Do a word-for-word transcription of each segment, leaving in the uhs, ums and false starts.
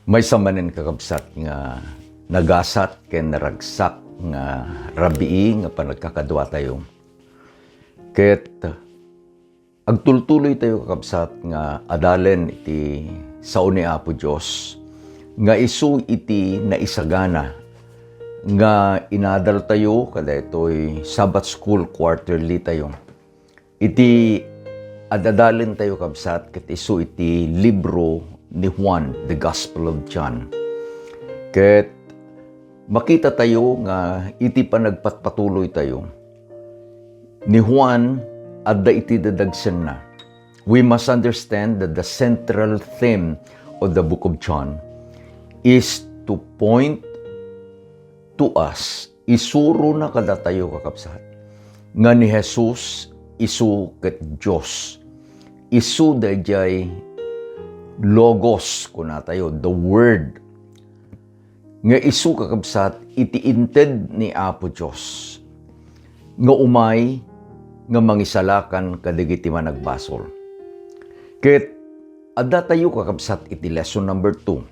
Maysa manen, kakabsat, nga nagasat ken naragsak nga rabii nga panagkakaduatayo. Ket agtultuloytayo, kakabsat, nga adalen iti sao ni Apo Dios nga isu iti naisagana nga inadaltayo kadaytoy Sabbath School Quarterly tayo. Iti ad-adalentayo, kabsat, ket isu iti libro ni Juan, the Gospel of John. Ket makitatayo nga iti panagpatpatuloytayo, ni Juan adda iti dadagsenna. We must understand that the central theme of the book of John is to point to us, isurona kadatayo, kakabsat, nga ni Jesus isu ket Dios. Isu daydiay Logos, kunatayo, the Word. Nga isu, kakabsat, iti inted ni Apo Dios nga umay nga mangisalakan kadagiti managbasol. Ket addatayo, kakabsat, iti lesson number two.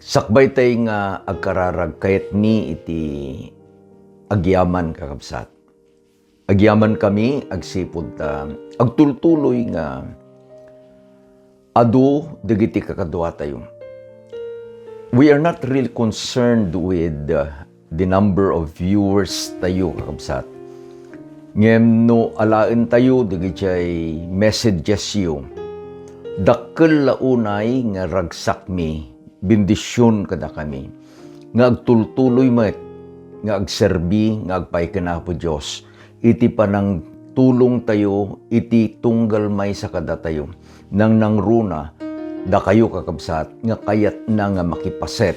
Sakbaytay nga agkararag, kayatmi iti agyaman, kakabsat. Agyamankami agsipud ta agtultuloy nga adu dagiti kakaduatayo. We are not really concerned with, uh, the number of viewers tayo, kakabsat. Ngem no alaentayo dagiti messages yo, dakkel la unay nga ragsakmi, bendision kadakami, nga agtultuloy met nga agserbi nga agpaay ken Apo Dios iti panangtulongtayo iti tunggal maysa kadatayo. Nangnangruna dakayo, kakabsat, nga kayatna nga makipaset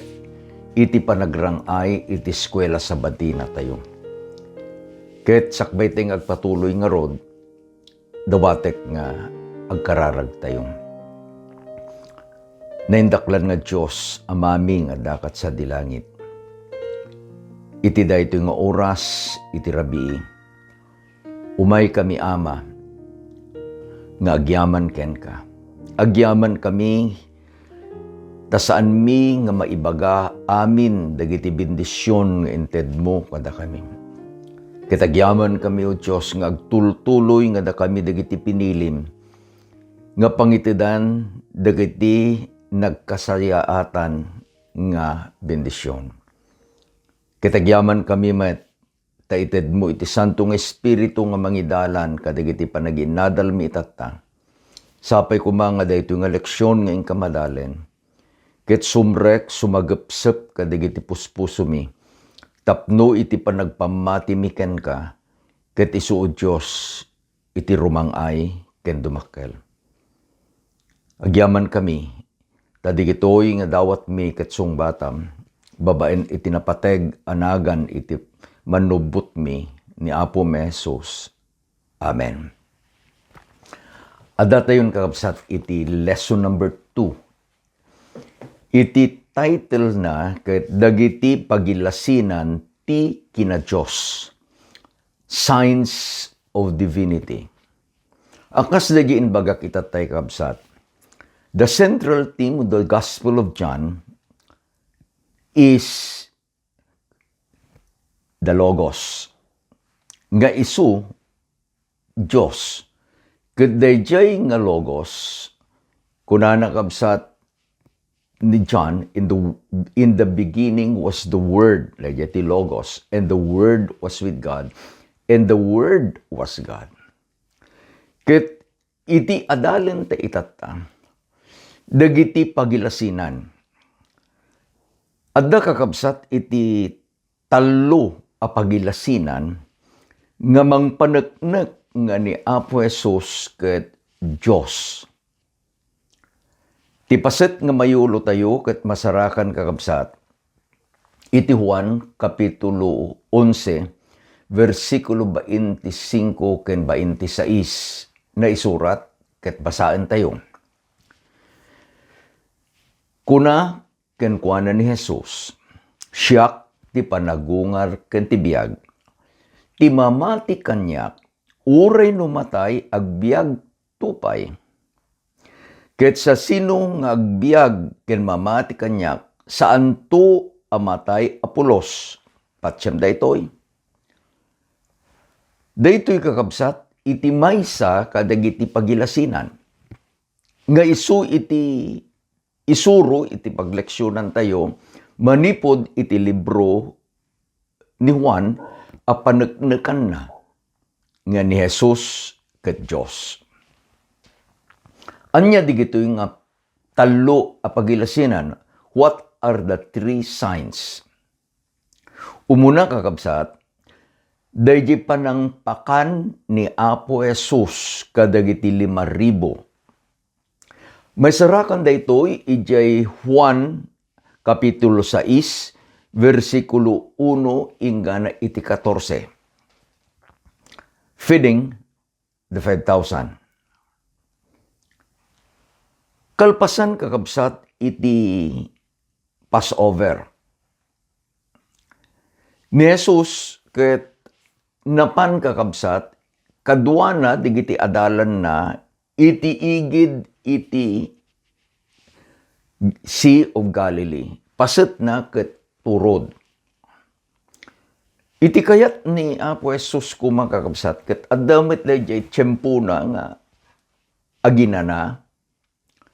iti panagrang-ay iti eskuela Sabadinatayo. Ket sakbaytay nga agpatuloy ngarud, dawatek nga agkararagtayo. Naindaklan nga Dios, Amami nga adda ket sadi langit, iti daytoy nga oras iti rabii, umaykami, Ama, nga agyaman kenka. Agyamankami ta saanmi nga maibaga amin dagiti bendision nga intedmo kadakami. Ket agyamankami, O Dios, nga agtultuloy nga dakami dagiti pinilim nga pangitedan dagiti nagkasayaatan nga bendision. Ket agyamankami met ta itedmo iti Santo nga Espiritu nga mangidalan kadagiti panagiinnadalmi itatta. Sapay koma nga daytoy nga leksion nga inka madalen, ket sumrek, sumagepsep kadagiti puspusomi tapno iti panagpammatimi kenka, ket isu, O Dios, iti rumang-ay ken dumakkel. Agyamankami, ta digitoy nga dawatmi ket sungbatam, babaen iti napateg a nagan iti mannubbotmi ni Apomi a Jesus. Amen. Addatayon, kakabsat, iti lesson number two. Iti title na ket Dagiti Pagilasinan ti Kina-Dios, Signs of Divinity. A kas daydi imbagak itattay, kabsat, the central theme of the Gospel of John is the Logos, nga isu Dios. Ket daydiay nga Logos, kunana, kabsat, ni John, "In the, in the beginning was the Word," daydiay ti Logos, "and the Word was with God, and the Word was God." Ket iti adalenta itatta, dagiti pagilasinan. Adda, kakabsat, iti tallo a pagilasinan nga mangpaneknek nga ni Apo Jesus ket Dios. Ti paset nga mayulotayo ket masarakan, kakabsat, iti Juan kapitulo onse, bersikulo bainti singko ken bainti sais, naisurat ket basaentayo. Kuna kenkuana ni Jesus, "Siak ti panagungar ken ti biag. Ti mamati kaniak, uray no matay, agbiagto pay. Ket siasino nga agbiag ken mamati kaniak, saanto a matay a pulos. Patiem daytoy. Daytoy, kakabsat, iti maysa kadagiti pagilasinan nga isu iti isuro iti pagleksionantayo manipud iti libro ni Juan a paneknekanna nga ni Jesus ket Dios. Ania digitoy nga tallo a pagilasinan? What are the three signs? Umuna, kakabsat, daydi panangpakan ni Apo Jesus kadagiti lima ribu. Maisarakan daytoy idiay Juan Kapitulo sais, bersikulo uno inggana iti katorse. Feeding the five thousand. Kalpasan, kakabsat, iti Passover, ni Jesus ket napan, kakabsat, kaduana digiti adalanna iti igid iti Sea of Galilee. Pasetna ket turod. Iti kayat ni Apo Jesus koma, kakabsat, ket adda met daydiay tiempona nga aginana,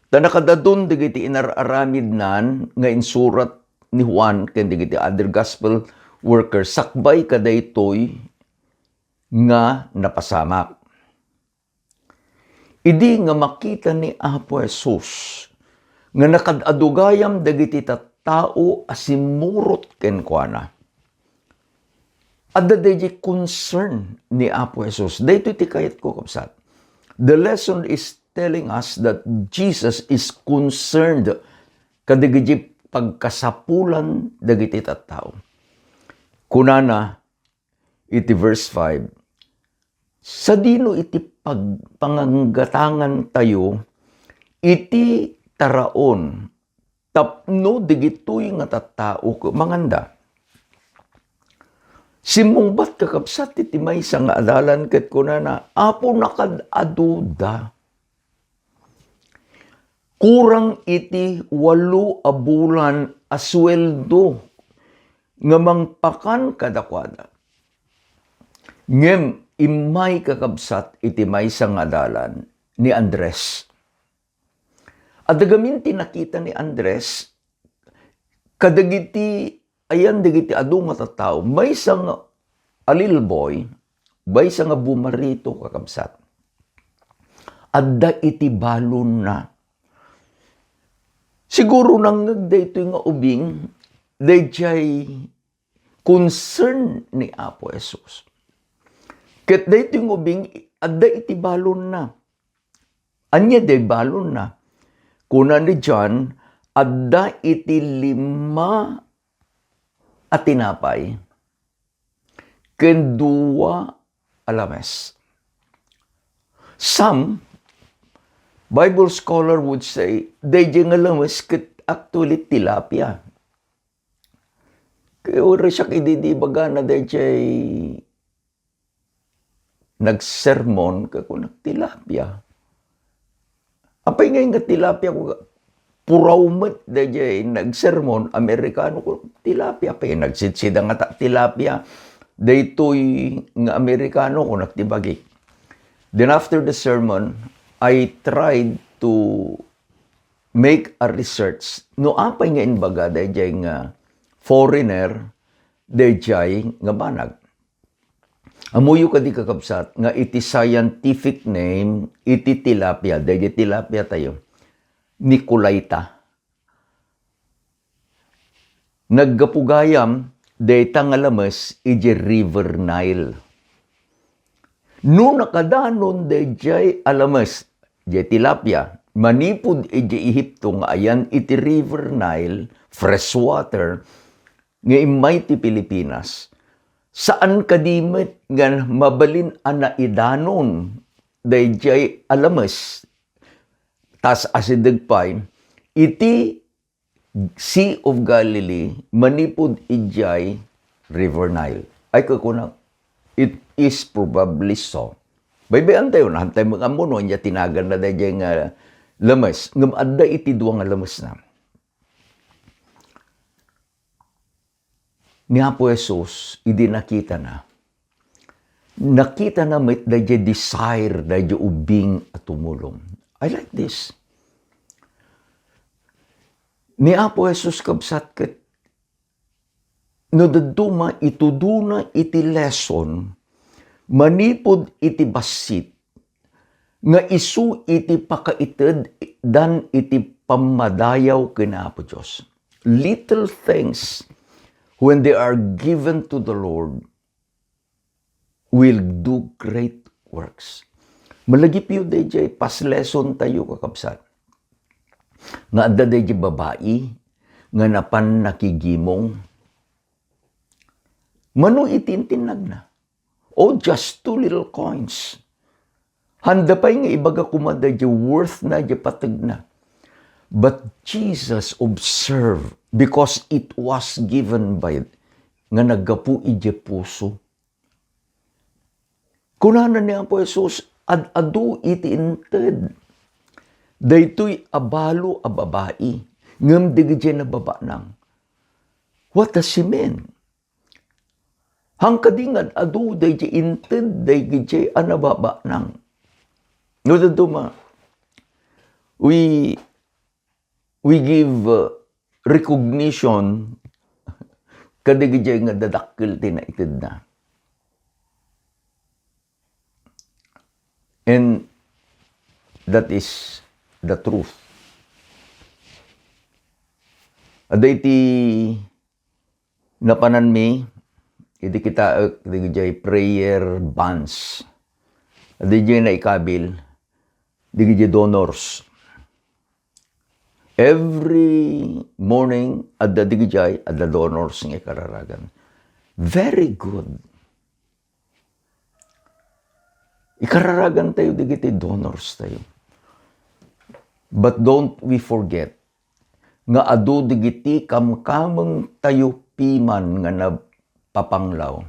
ta nakadadun dagiti inar-aramidnan nga insurat ni Juan ken dagiti other gospel workers sakbay kadaytoy nga napasamak. Idi nga makita ni Apo Jesus nga nakad-adu gayam dagiti tattao a simmurot kenkuana, adda daydiay concern ni Apo Jesus. Daytoy ti kayatko, kabsat. The lesson is telling us that Jesus is concerned kadagiti pagkasapulan dagiti tattao. Kunana iti verse five, "Sadino iti pag-, panganggatangantayo iti taraon tapno digitoy nga tattao ket manganda?" Simmungbat, kakabsat, iti maysa nga adalan ket kunana, "Apo, nakad-aduda. Kurang iti walo a bulan a sueldo nga mangpakan kadakuada." Ngem immay, kakabsat, iti maysa nga adalan ni Andres. Adda gamin ti nakita ni Andres kadagiti ayan dagiti adu nga tattao, maysa nga a little boy, maysa nga bumarito, kakabsat. Adda iti balonna. Siguro nangngeg daytoy nga ubing daydiay concern ni Apo Jesus. Ket daytoy nga ubing adda iti balonna. Ania diay balonna? Kuna ni John, adda iti lima a tinapay ken dua a lames. Some Bible scholar would say, daydiay nga lames ket actually tilapia. Kaya oras siya idi di bagana daydiay nagsermon, ket kunak, "Tilapia." Apay ngay nga tilapia? Ku-, puraw met daydiay nagsermon, Amerikano, ku-, "Tilapia." Apay, nagsidsida ngata tilapia daytoy nga Amerikano, kunak ti bagik. Then after the sermon, I tried to make a research no apay nga imbaga daydiay nga foreigner daydiay nga banag. Ammoyo kadi, kakabsat, nga iti scientific name iti tilapia, daydiay tilapia tayo, Nicolita. Naggapu gayam dayta nga lames idiay River Nile. No nakadanon daydiay a lames, diay tilapia, manipud idiay Ehipto nga ayan iti River Nile, fresh water, nga immay ti Pilipinas, saan kadi met nga mabalin a naidanon daydiay a lames, ta asideg pay iti Sea of Galilee manipud idiay River Nile. Ay, kakuna, it is probably so. Baybay-antayo, naantay mga ammo no ania tinaganna daydiay nga lames, ngem adda iti dua nga lamesna. Ni Apo Jesus, idi nakitana, nakitana met daydiay desire daydiay ubing a tumulong. I like this. Ni Apo Jesus, kabsat, ket no dadduma, itudona iti lesson manipud iti bassit nga isu iti pakaiteddan iti pammadayaw ken Apo Dios. Little things, when they are given to the Lord, will do great works. Malagipyo daydiay past lesson tayo, kakabsat, nga adda daydiay babai nga napan nakigimong. Mano iti intinnagna? Oh, just two little coins. Handa pay nga ibaga koma daydiay worth na diay pategna. But Jesus observed, because it was given by, nga naggapu idiay puso. Kunana ni Apo Jesus, "Ad-adu iti inted daytoy a balo a babai, ngem dagidiay nababanang." What does he mean? Haan kadi nga ad-adu daydiay inted daydiay a nababanang? No dadduma, we, we give, uh, recognition kadagiti nga dadakkel ti naitedna. And that is the truth. Adda iti napananmi, iti kitaek, dagiti prayer bands. Adda iti naikabil, dagiti donors. Every morning, adda dagiti, adda donors nga ikararagan. Very good. Ikararagan tayo dagiti donors tayo. But don't we forget nga adu dagiti kamkameng tayo piman nga nagpapanglaw.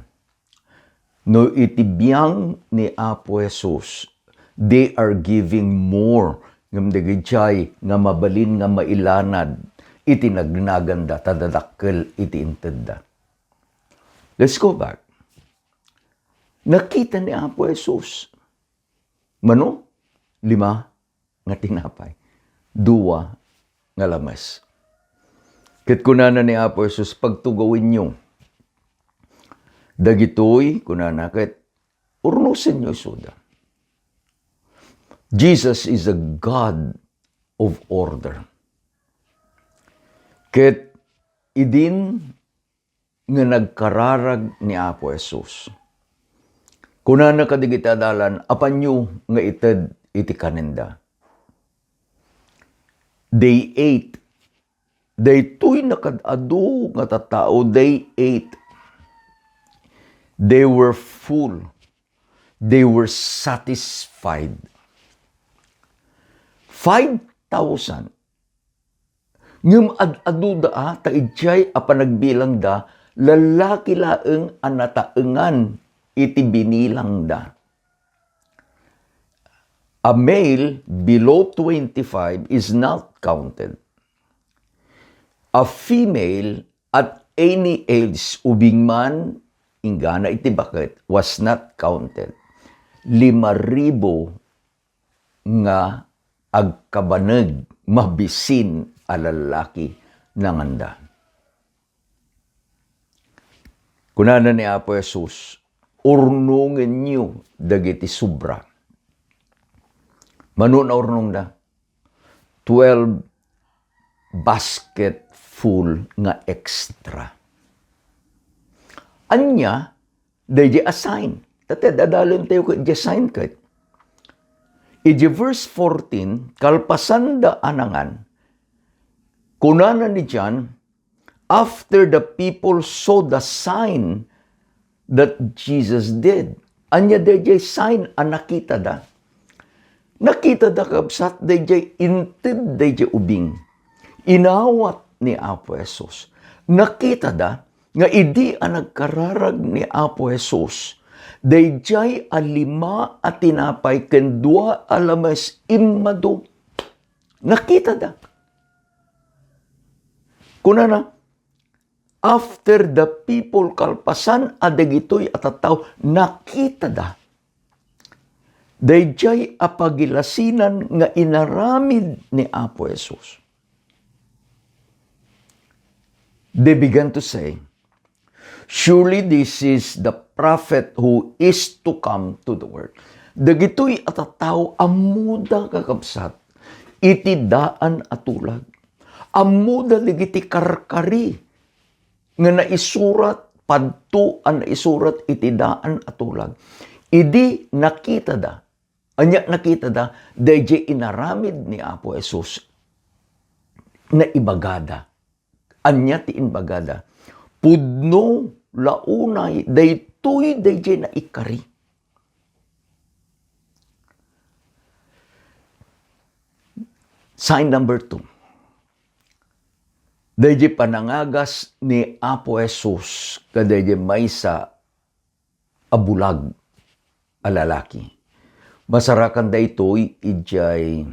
No iti biang ni Apo Jesus, they are giving more ngem dagijay nga mabalin nga mailanad iti nagnaganda ta dadakkel iti intedda. Let's go back. Nakita ni Apo Jesus. Mano? Lima nga tinapay. Dua nga lames. Ket kunana ni Apo Jesus, "Pagtugawenyo dagitoy," kunana, "ket urnosenyo isuda." Jesus is a God of order. Ket idin nga nagkararag ni Apo Jesus. Kunana kadagiti adalan, "Apanyo nga ited iti kanenda." They ate. Daytoy nakaad-adu nga tattao, they ate. They were full. They were satisfied. Five thousand. Ngem ad-aduda a ta idiay a panagbilangda, lallaki laeng a nataengan iti binilangda. A male below twenty-five is not counted. A female at any age, ubing man, inggana iti baket, was not counted. Lima ribu nga agkabaneg, mabisin a lallaki nanganda. Kunana ni Apo Jesus, "Urnongenyo dagiti sobra." Mano naurnongda? Twelve basket full nga extra. Ania daydi a sign? Tatted, adalen tayo ket di sign ket. Iti verse fourteen, kalpasanda a nangan, kunana ni John, "After the people saw the sign that Jesus did." Ania daydiay sign a nakitada? Nakitada, kabsat, daydiay inted daydiay ubing. Inawat ni Apo Jesus. Nakitada nga idi a nagkararag ni Apo Jesus, daydiay a lima a tinapay ken dua a lames immadu. Nakitada. Kunana, after the people, kalpasan a dagitoy a tattao, nakitada daydiay a pagilasinan nga inaramid ni Apo Jesus. They began to say, "Surely this is the prophet who is to come to the world." Dagitoy a tattao, ammoda, kakabsat, iti daan a tulag. Ammoda dagiti karkari nga naisurat, padto a naisurat iti daan a tulag. Idi nakitada, ania nakitada? Daydiay inaramid ni Apo Jesus, naibagada. Ania ti imbagada? Pudno la unay daytoy, daydiay naikari. Sign number two. Daydiay panangagas ni Apo Jesus kadaydiay maysa a bulag a lalaki. Masarakan daytoy idiay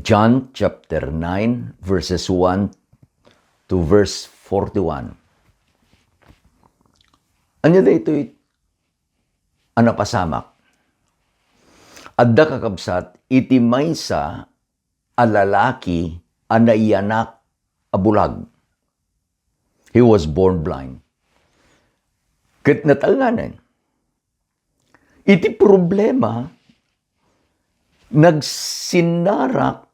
John chapter nine, verses one to verse forty-one. Ania daytoy a napasamak? Adda, kakabsat, iti maysa a lalaki a naiyanak a bulag. He was born blind. Ket natalnanen. Iti problema, nagsinnarak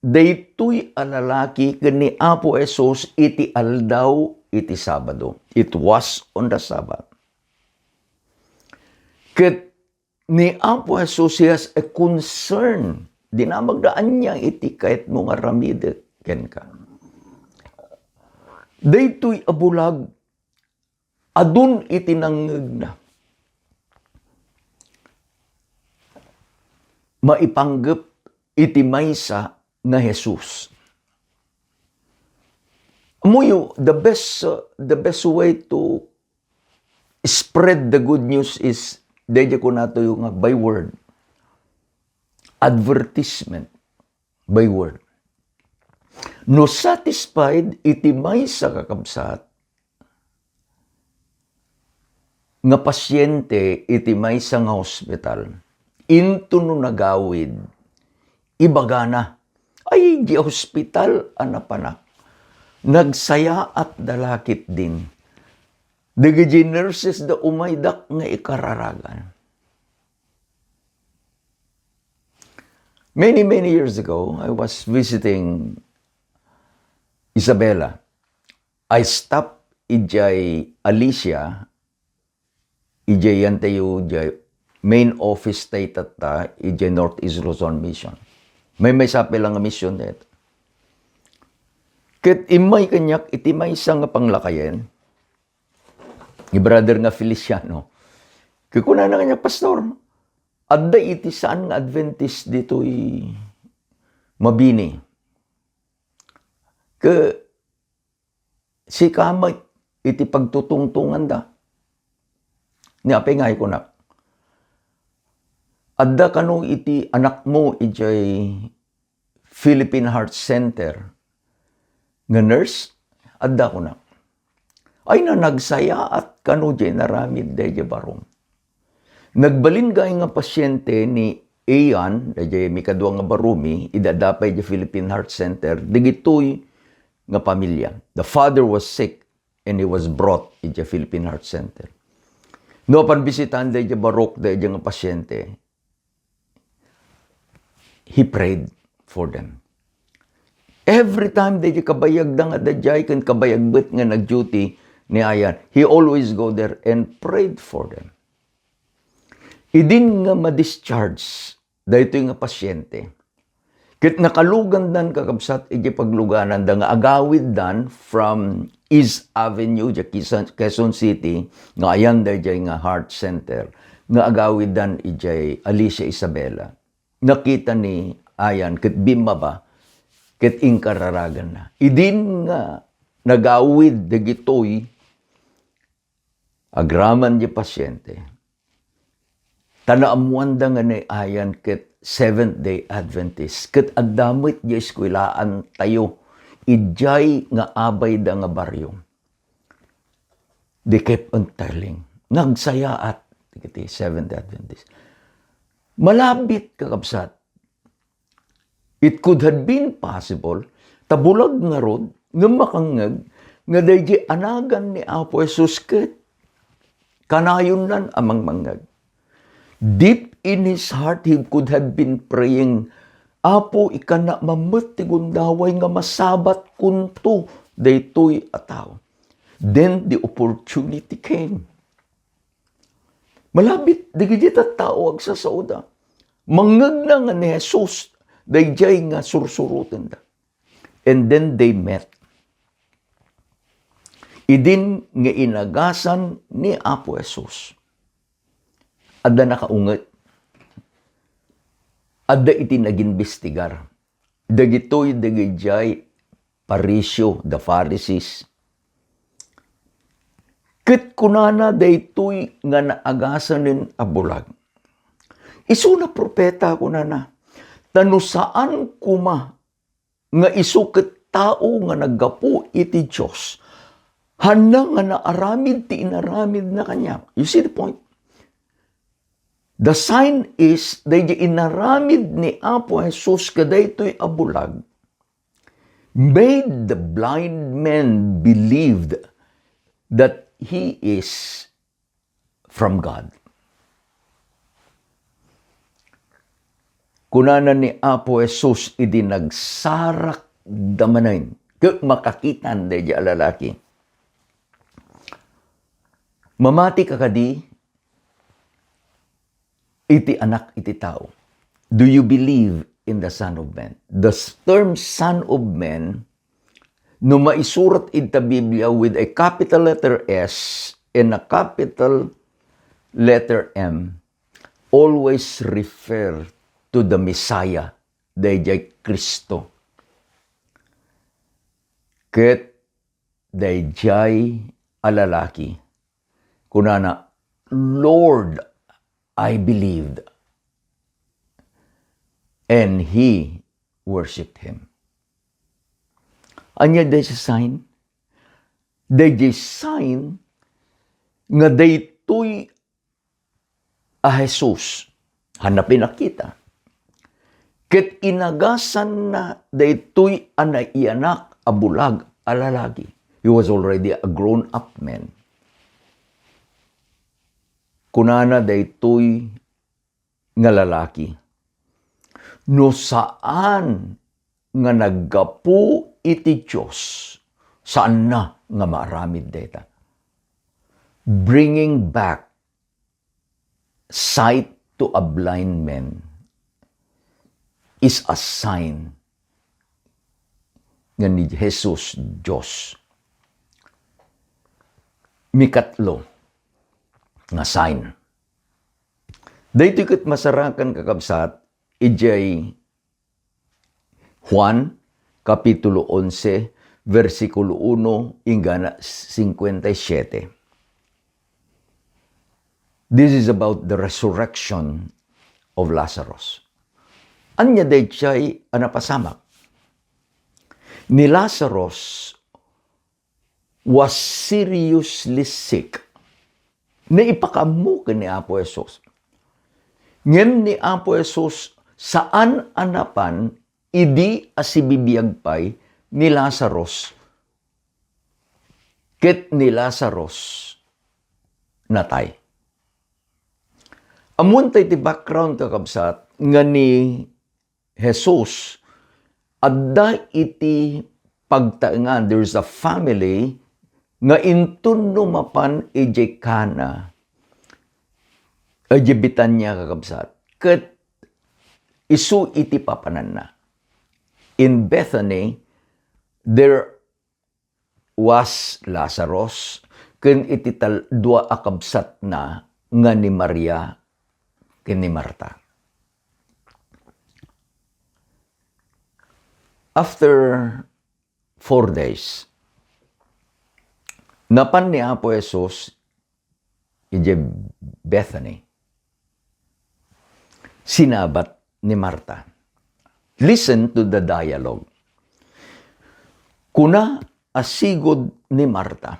daytoy a lalaki ken ni Apo Jesus iti aldaw iti Sabado. It was on the Sabbath. Ket ni Apo Jesus, he has a concern. Dinamagda, ania iti kayatmo nga aramidek kenka? Daytoy a bulag, adun iti nangngegna. Maipanggep iti maysa nga Jesus. Ammoyo, the best, uh, the best way to spread the good news is, daydiay kunatayo nga by word. Advertisement by word. No satisfied iti maysa, kakabsat, nga pasyente iti maysa nga hospital, inton no nagawid, ibagana, "Ay, di hospital a napanak. Nagsayaat da la ketdin. Dagiti nurses da umaydak nga ikararagan." Many, many years ago, I was visiting Isabela. I stopped idiay Alicia, idiay yantayo, idiay main office tayo tatta, idiay Northeast Luzon Mission. Maymaysa pay la nga mission dayta. Ket immay kaniak iti maysa nga panglakayen, ni Brother nga Feliciano. Ket kunana kaniak, "Pastor, adda iti saan nga Adventist ditoy Mabini. Ket sika met iti pagtutungtonganda." Ni apay nga kunak, "Adda kano iti anakmo idiay Philippine Heart Center nga nurse?" "Adda," kunak. "Ay na, nagsayaat kano diay inaramid daydiay barom." Nagbalin gayam nga pasyente ni Ian, daydiay mikadua nga barumi, idi adda pay idiay Philippine Heart Center, dagitoy nga pamilia. The father was sick and he was brought idiay Philippine Heart Center. No apan bisitaan daydiay barok, daydiay nga pasyente, he prayed for them. Every time daydiay kabayagda nga adda diay ken kabayag met nga nag-duty ni Ian, he always go there and prayed for them. Idin nga ma-discharge daytoy nga pasyente, ket nakalugandan, kakabsat, iti paglugananda nga agawiddan from East Avenue, diay Quezon, Quezon City, nga ayan daydiay nga Heart Center, nga agawiddan idiay Alicia Isabela. Nakita ni Ian ket bimmaba, ket inkararaganna. Idin nga nagawid dagitoy agraman diay pasyente, ta naammoanda nga ni Ian ket Seventh-day Adventist. Ket adda met diay eskuelaantayo idiay nga abayda nga barrio. They kept on telling, nagsayaat dagiti Seventh-day Adventist. Malabit, kakabsat. It could have been possible, ta bulag ngarud, ngem makangngeg, nga daydi anagan ni Apo Jesus ket kanayonnan a mangmangngeg. Deep in his heart, he could have been praying, "Apo, ikana met ti gundaway nga masabatkonto daytoy a tao." Then the opportunity came. Malabit, dagiti tattao agsasaoda. Mangngegna nga ni Jesus, daydiay nga sursurotenda. And then they met. Idin nga inagasan ni Apo Jesus, adda nakaunget. Adda iti nagimbestigar. Dagitoy, dagidiay Parisio, the Pharisees. Ket kunana daytoy nga naagasanen a bulag, "Isuna propeta," kunana, "ta no saan koma nga isu ket tao nga naggapu iti Dios, hanna nga naaramid ti inaramidna kaniak." You see the point? The sign is, daydi inaramid ni Apo Jesus kadaytoy a bulag, made the blind men believed that he is from God. Kunana ni Apo Jesus idi nagsarakda manen, ket makakitan daydi a lalaki, "Mamati ka kadi iti Anak iti Tao? Do you believe in the Son of Man?" The s-, term Son of Man, no maisurat ita Biblia with a capital letter S and a capital letter M, always refer to the Messiah, daydiay Cristo. Ket daydiay a lalaki, kunana, "Lord, I believed." And he worshipped him. Ania daydiay sign? Daydiay sign nga daytoy a Jesus, hanna pinakita. Ket inagasanna daytoy a naiyanak a bulag a lalaki. He was already a grown-up man. Kunana daytoy nga lalaki, "No saan nga naggapu iti Dios, saanna nga maaramid dayta." Bringing back sight to a blind man is a sign nga ni Jesus Dios. Mikatlo nga sign. Daytoy ket masarakan, kakabsat, idiay Juan, Kapitulo onse, bersikulo uno inggana singkuenta y siete. This is about the resurrection of Lazarus. Ania daydiay a napasamak? Ni Lazarus was seriously sick. Naipakaammo ken ni Apo Jesus. Ngem ni Apo Jesus saan a napan idi a sibibiag pay ni Lazarus, ket ni Lazarus natay. Ammoentayo ti background, kakabsat, nga ni Jesus adda iti pagtaengan. There's a family nga inton no mapan idiay Cana, idiay Betania, kakabsat, ket isu iti papananna. In Bethany, there was Lazarus ken iti tal-, dua a kabsatna nga ni Maria ken ni Marta. After four days, napan ni Apo Jesus idiay Bethany. Sinabat ni Marta. Listen to the dialogue. Kuna a sigud ni Marta,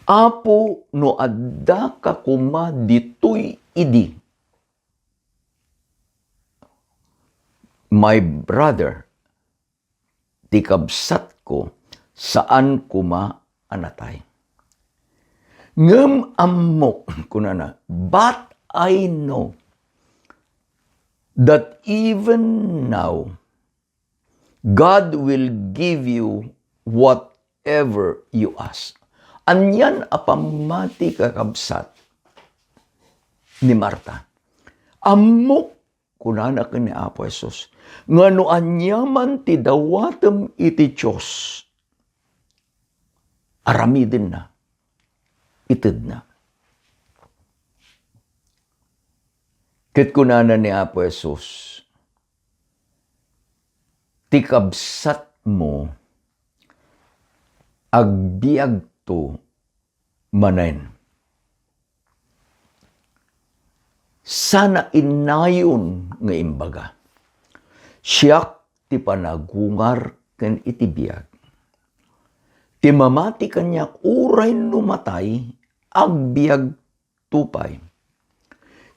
"Apo, no addaka koma ditoy idi, my brother, ti kabsatko, saan koma a natay. Ngem ammok," kunana, "but I know that even now, God will give you whatever you ask." Anian a pammati, kakabsat, ni Marta? "Ammok," kunana ken ni Apo Jesus, "nga no aniaman ti dawatem iti Dios, aramidenna, itedna." Ket kunana ni Apo Jesus, "Ti kabsatmo, agbiagto manen." Sana innayon nga imbaga, "Siak ti panagungar ken iti biag. Ti mamati kaniak uray no matay, agbiagto pay.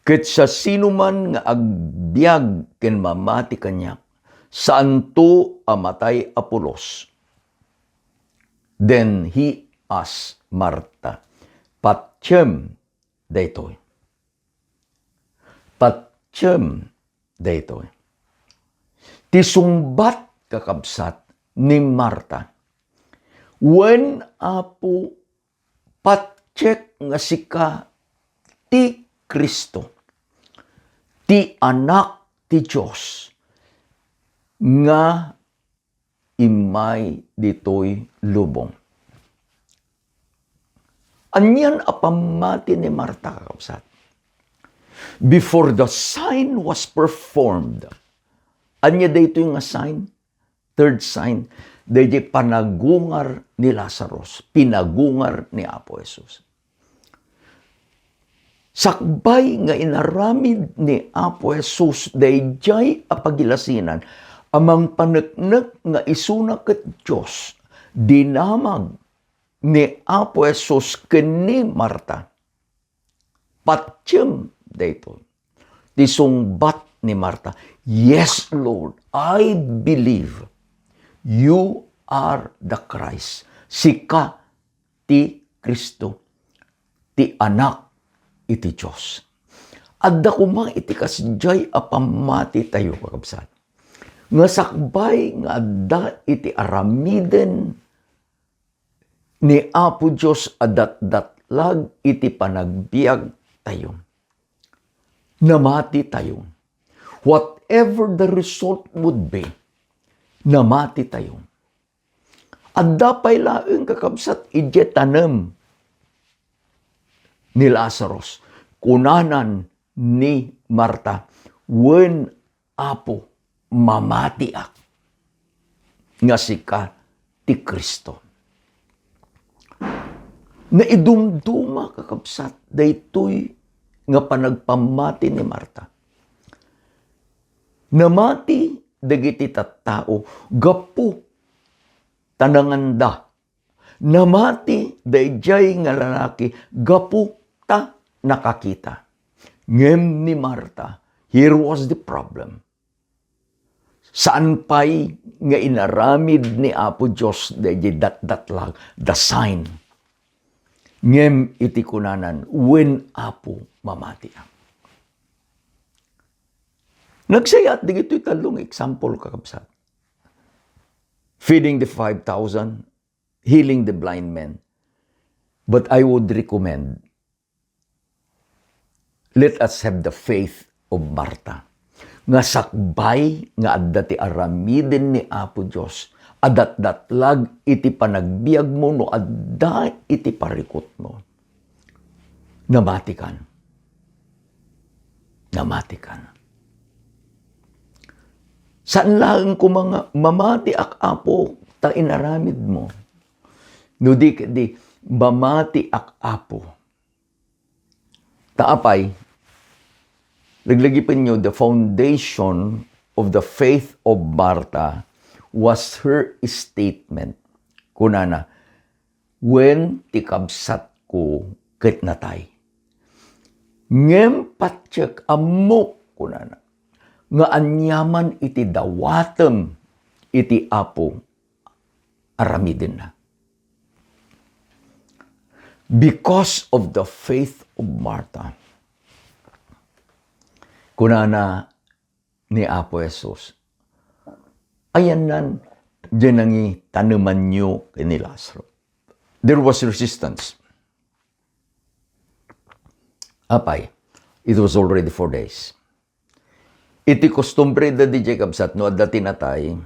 Ket siasinoman nga agbiag ken mamati kaniak, saanto a matay a pulos." Then he asked Martha, "Patiem daytoy. Patiem daytoy." Ti sungbat, kakabsat, ni Marta, "Wen, Apo, patiek nga sika ti Cristo, ti Anak ti Dios nga immay ditoy lubong." Anian a pammati ni Marta, kakabsat? Before the sign was performed, ania daytoy nga sign? Third sign, daydi panagungar ni Lazarus, pinagungar ni Apo Jesus. Sakbay nga inaramid ni Apo Jesus daydiay a pagilasinan a mangpaneknek nga isuna ket Dios, dinamag ni Apo Jesus ken ni Marta. Patiem daytoy. Ti sungbat ni Marta, "Yes, Lord, I believe you are the Christ." Sika ti Cristo, ti Anak iti Dios. Adda koma iti kasdiay a pammatitayo, kakabsat, nga sakbay nga adda iti aramiden ni Apo Dios a datdatlag iti panagbiagtayo, namatitayo. Whatever the result would be, namatitayo. Adda pay laeng, kakabsat, idiay tanem ni Lazarus. Kunanan ni Marta, "Wen, Apo, mamatiak nga sika ti Cristo." Naidumduma, kakabsat, daytoy nga panagpammati ni Marta. Namati dagiti tattao gapu ta nanganda. Namati daydiay nga lalaki gapu ta nakakita. Ngem ni Marta, here was the problem. Saan pay nga inaramid ni Apo Dios daydiay datdatlag, the sign. Ngem iti kunanan, "Wen, Apo, mamatiak." Nagsayat dagitoy tallo nga example, kakabsat. Feeding the five thousand, healing the blind men. But I would recommend, let us have the faith of Martha, nga sakbay nga adda ti aramiden ni Apo Dios a datdatlag iti panagbiagmo no adda iti parikutmo, namatikan. Namatikan. Saan laeng koma nga, "Mamatiak, Apo, ta inaramidmo." No di ketdi, "Mamatiak, Apo." Ta apay, Laglagipenyo, the foundation of the faith of Martha was her statement. Kunana, "Wen ti kabsatko ket natay." Ngem patiek, ammok, kunana, nga aniaman iti dawatem iti Apo aramidenna. Because of the faith of Martha, kunana ni Apo Jesus, "Ayannan, diay nangitanemanyo ken ni Lazaro." There was resistance. Apay, it was already four days. Iti kostumbre da diay kabsat, no adda ti natay,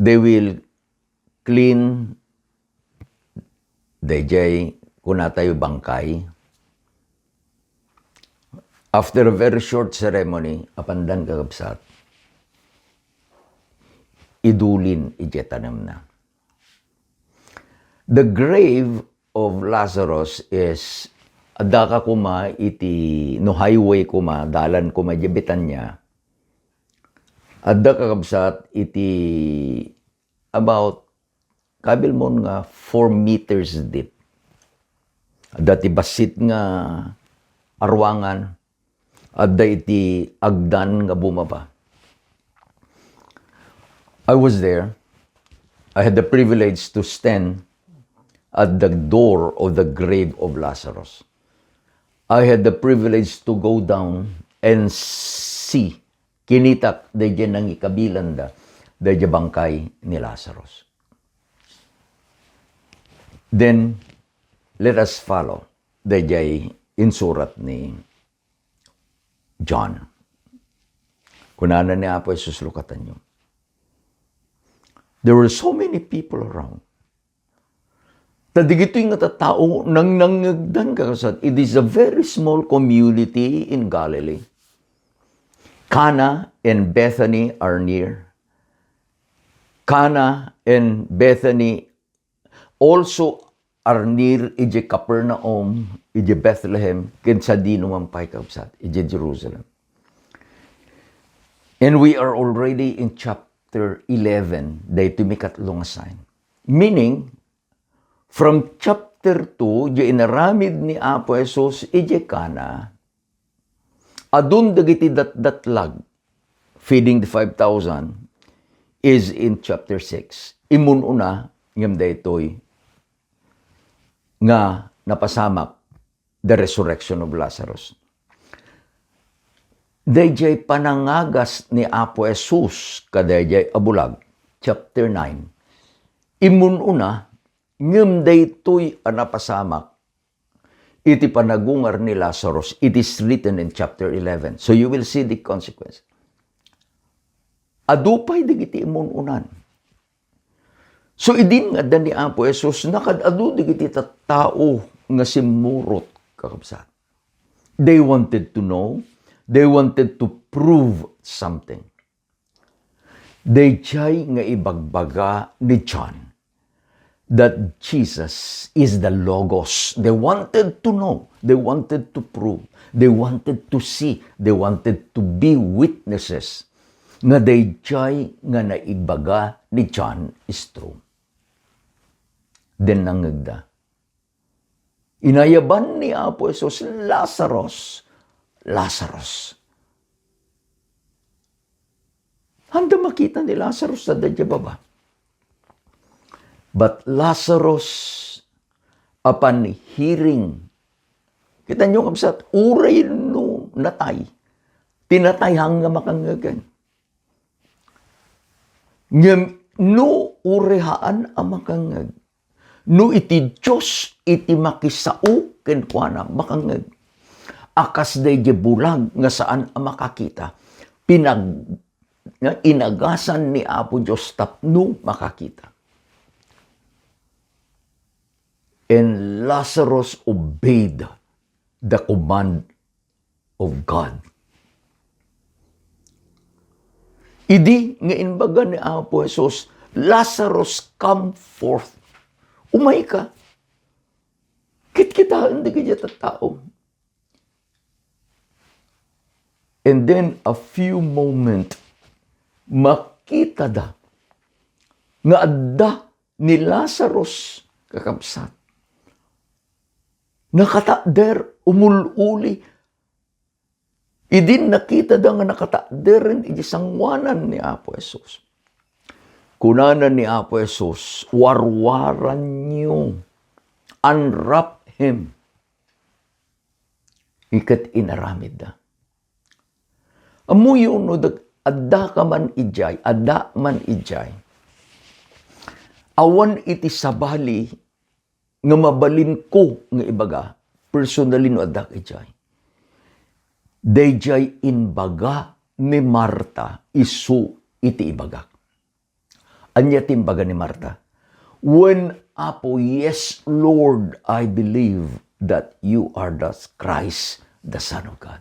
they will clean dayjay kunatayo bangkay. After a very short ceremony, apandan, kakabsat, idulin idiay tanemna. The grave of Lazarus is, adda ka koma iti, no highway koma, dalan koma idiay Betania, adda, kakabsat, iti about, kabilmon nga four meters deep. Adda ti bassit nga aruangan, adda iti agdan nga bumaba. I was there. I had the privilege to stand at the door of the grave of Lazarus. I had the privilege to go down and see, kinitak dayjay nangikabilanda dayjay bangkay ni Lazarus. Then, let us follow dayjay insurat ni John. Kunana ni Apo Jesus, lukatanyo, there were so many people around. Ta digitoy nga tattao, nangnangngegdan, kakabsat. It is a very small community in Galilee. Cana and Bethany are near. Cana and Bethany also are near idiay Capernaum, idiay Bethlehem, ken sadino man pay, kabsat, idiay Jerusalem. And we are already in chapter eleven, daytoy mikatlo nga sign. Meaning, from chapter two, diay inaramid ni Apo Jesus idiay Cana, adun dagiti datdatlag, feeding the five thousand, is in chapter six. Immun-una, ngem daytoy nga napasamak, the resurrection of Lazarus. Dayjay panangagas ni Apo Jesus kadayjay a bulag, chapter nine. Immun-una, ngem daytoy a napasamak iti panagungar ni Lazarus, it is written in chapter eleven. So you will see the consequence. Adu pay dagiti immun-unan. So, idin nga adda ni Apo Jesus, nakaad-adu dagiti tattao nga simmurot, kakabsat. They wanted to know, they wanted to prove something. Dayjay nga ibagbaga ni John that Jesus is the Logos. They wanted to know, they wanted to prove, they wanted to see, they wanted to be witnesses nga dayjay nga naibaga ni John is true. Then nangngegda. Inayaban ni Apo Jesus, "Lazarus, Lazarus." Haanda makita ni Lazarus ta daydiay baba. But Lazarus, upon hearing, kitaenyo, kabsat, uray no natay, ti natay haan nga makangngegen. Ngem no uray haan a makangngeg, no iti Dios iti makisao kenkuana makangngeg, a kas daydiay bulag nga saan a makakita, pinag-, nga inagasan ni Apo Dios tapno makakita. And Lazarus obeyed the command of God. Idi nga imbaga ni Apo Jesus, "Lazarus, come forth." Umayka. Kitkitaen dagiti tattao. And then a few moment, makitada nga adda ni Lazarus, kakabsat. Nakatakder, umul-uli. Idin nakitada nga nakatakderen iti sangoanan ni Apo Jesus, kunana ni Apo Jesus, "Warwaranyo, unwrap him." Ket inaramidda. Ammoyo no dag-, addaka man idiay, adda man idiay, awan iti sabali nga mabalinko nga ibaga, personally no addak idiay, daydiay imbaga ni Marta isu iti ibagak. Ania ti imbaga ni Marta? "Wen, Apo, yes, Lord, I believe that you are the Christ, the Son of God."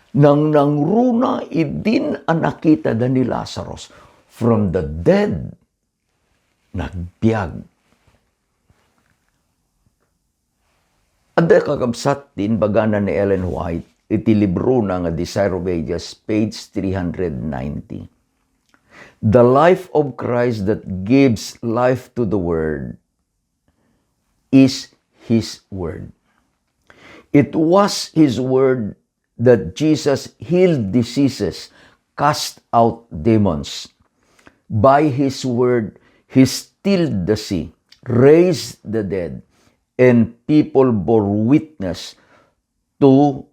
Nangnangruna idin a nakitada ni Lazarus from the dead, nagbiag. Adda, kakabsat, ti imbagana ni Ellen White iti librona nga Desire of Ages, page three hundred ninety. The life of Christ that gives life to the world is His Word. It was His Word that Jesus healed diseases, cast out demons. By His Word, He stilled the sea, raised the dead, and people bore witness to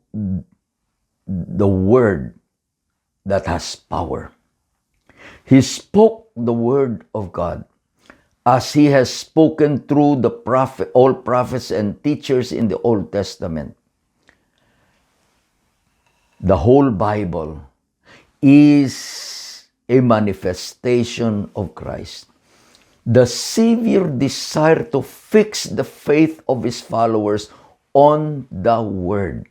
the Word that has power. He spoke the Word of God as He has spoken through the prophet, all prophets and teachers in the Old Testament. The whole Bible is a manifestation of Christ. The Savior desired to fix the faith of His followers on the Word.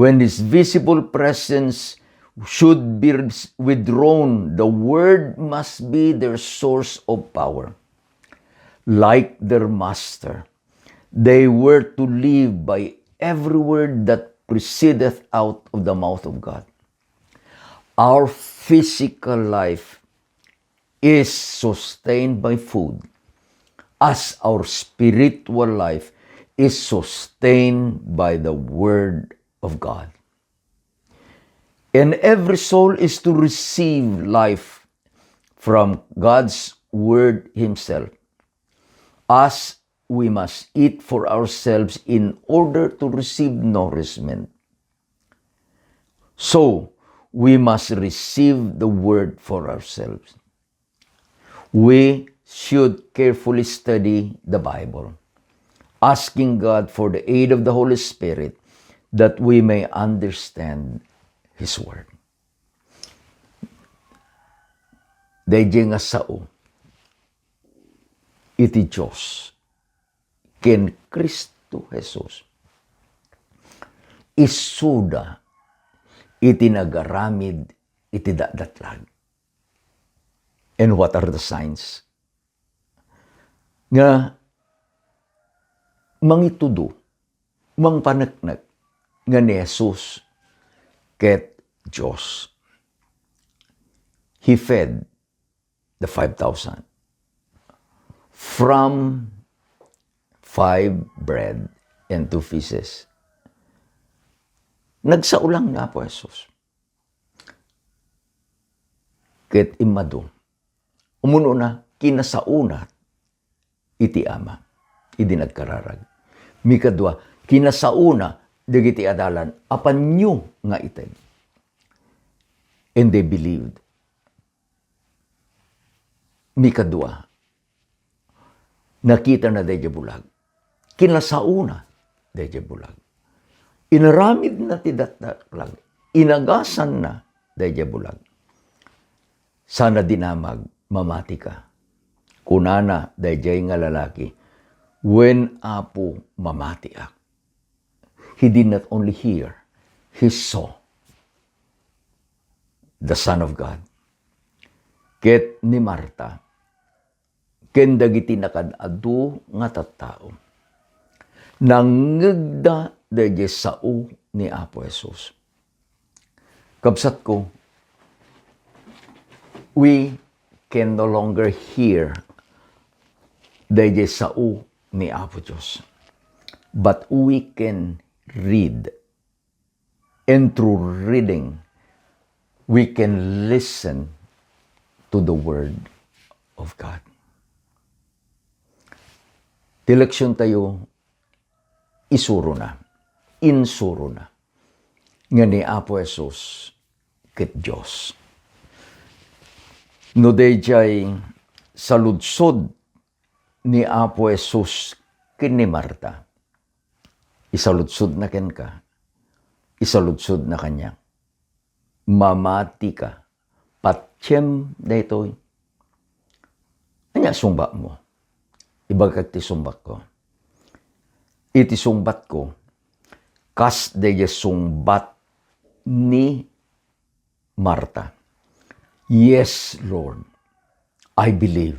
When His visible presence should be withdrawn, the Word must be their source of power. Like their Master, they were to live by every word that proceedeth out of the mouth of God. Our physical life is sustained by food, as our spiritual life is sustained by the Word of God. And every soul is to receive life from God's Word Himself, as we must eat for ourselves in order to receive nourishment. So, we must receive the Word for ourselves. We should carefully study the Bible, asking God for the aid of the Holy Spirit that we may understand His Word. Daydiay nga sao iti Dios ken Cristo Jesus, isuda iti nagaramid iti datdatlag. And what are the signs? Nga mangitudo, mangpaneknek nga ni Jesus ket Dios. He fed the five thousand from five bread and two fishes. Nagsao lang ni Apo Jesus. Ket immadu, umunona, kinasaona iti Ama idi nagkararag. Mikadua, kinasaona dagiti adalan, "Apanyo nga ited." And they believed. Mikadua, nakitana daydiay bulag. Kinasaona daydiay bulag. Inaramidna ti datdatlag. Inagasanna daydiay bulag. Sana dinamag, "Mamatika." Kunana daydiay nga lalaki, "Wen, Apo, mamatiak." He did not only hear, he saw the Son of God. Ket ni Marta, ken dagiti nakaad-adu nga tattao, nangngegda daydiay sao ni Apo Jesus. Kabsatko, we can no longer hear dayjay sao ni Apo Dios, but we can read, and through reading, we can listen to the Word of God. Ti leksion tayo, isurona, insurona nga ni Apo Jesus ket Dios. No dayjay saludsod ni Apo Jesus ken ni Marta, isaludsodna kenka, isaludsodna kaniak. Mamatika, patiem daytoy. Ania sungbatmo? Ibagak ti sungbatko. Iti sungbatko, kas dayjay sungbat ni Marta. Yes, Lord, I believe.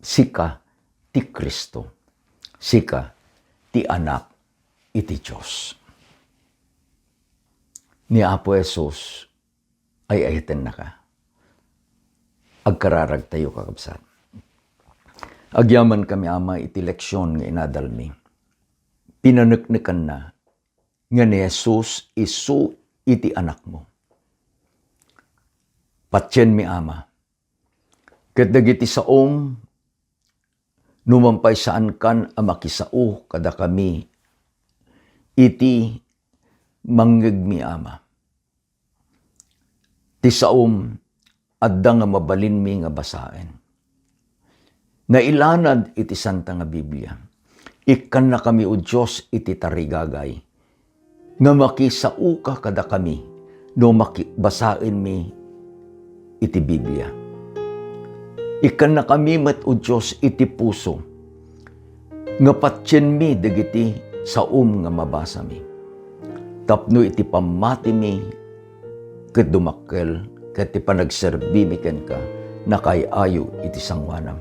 Sika ti Cristo. Sika ti Anak iti Dios. Ni Apo Jesus, ay-ayatennaka. Agkararagtayo, kakabsat. Agyamankami, Ama, iti leksion nga inadalmi. Pinaneknekanna nga ni Jesus isu iti Anakmo. Patienmi, Ama, ket dagiti saom, no mampaysaan kan a makisao kadakami iti mangngegmi, Ama. Ti saom, adda nga mabalinmi nga basaen. Nailanad iti Santa nga Biblia. Ikkannakami, O Dios, iti tarigagay nga makisaoka kadakami no maki-, basaenmi iti Biblia. Ikkannakami met, O Dios, iti puso nga patienmi dagiti saom nga mabasami. Tapno iti pammatimi ket dumakkel, ket ti panagserbimi kenka nakaay-ayo iti sangoanam.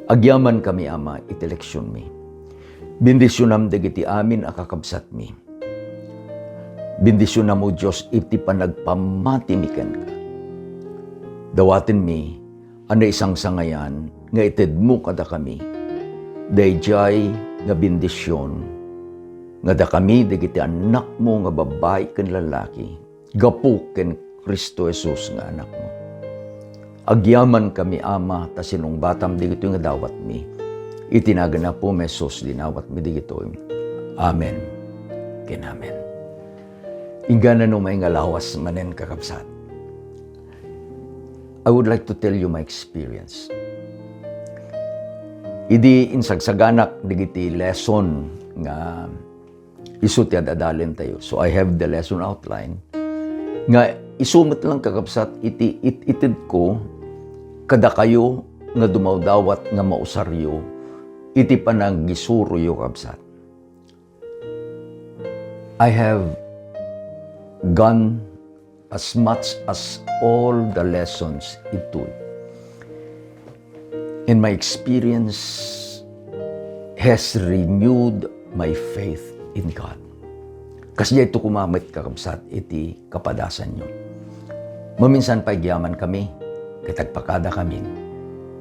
Agyamankami, Ama, iti leksionmi. Bendisionam dagiti amin a kakabsatmi. Bendisionam, O Dios, iti panagpammatimi kenka. Dawatenmi a naisangsangayan nga itedmo kadakami daydiay nga bendision nga dakami dagiti annakmo nga babbai ken lallaki gapu ken Cristo Jesus nga Anakmo. Agyamankami, Ama, ta sinungbatam dagitoy nga dawatmi. Iti nagan Apomi Jesus, dinawatmi dagitoy. Amen ken amen. Inggana no maingalawas manen, kakabsat. I would like to tell you my experience. Idi insagsaganak dagiti lesson nga isu ti ad-adalentayo. So, I have the lesson outline. Nga isu met lang, kakabsat, iti it-, itedko kadakayo nga dumawdawat nga mausaryo iti panagisuro, kakabsat. I have gone as much as all the lessons into it. And my experience has renewed my faith in God. Kasdiay to kumamet, kakabsat, iti kapadasanyo. Maminsan pay agyamankami, ket agpakadakamin.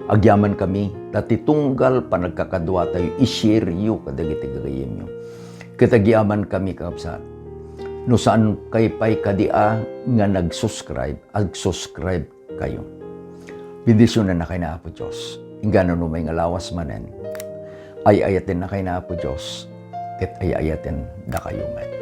Agyamankami, ta ti tunggal panagkakaduatayo, i-share-yo kadagiti gagayyemyo. Ket agyamankami, kakabsat, no saankay pay kadi a nga nag-subscribe, ag-subscribe kayo. Bendisionannakay ni Apo Dios. Inggana no maingalawas manen, ay-ayatennakay ni Apo Dios, ket ay-ayaten dakayo met.